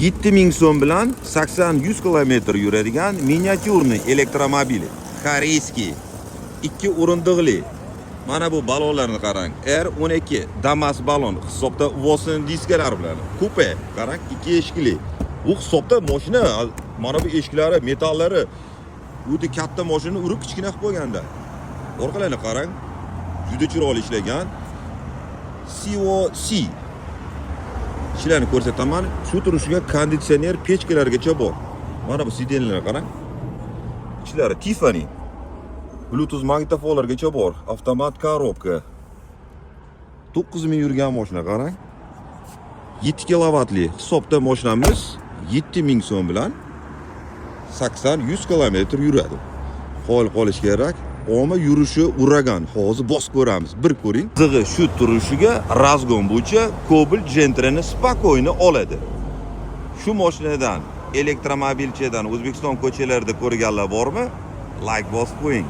7000 so'm bilan 80-100 kilometr yuradigan миниатюрный elektromobil. Корейский. Ikki o'rindiqli. Mana bu balonlarni qarang. R12 Damas balon hisobda Vosen diskalar bilan. Kupe qarang, ikki eshikli. Bu hisobda mashina, mana bu eshiklari, metallari o'ta katta mashinani urib kichkina qilib qo'yganda. Orqalarini qarang. Juda chiroyli ishlagan. COC ishlarni ko'rsataman. Shu turishiga konditsioner, pechkalargacha bor. Mana bu сиденье larga qarang. Ichlari Tiffany. Bluetooth magnitofonlargacha bor. Avtomat коробка. 9000 yurgan mashina, qarang. 7 kilovatli hisobda mashinamiz 7000 so'm bilan 80-100 kilometr yuradi. Qoyil qolish kerak. Oma yurishi uragan. Hozir bosib ko'ramiz. Bir ko'ring. Qizig'i shu turishiga разгон bo'yicha Cobalt Gentra'ni спокойно oladi. Shu mashinadan, elektromobilchadan O'zbekiston ko'chalarida ko'rganlar bormi? Like bosib qo'ying.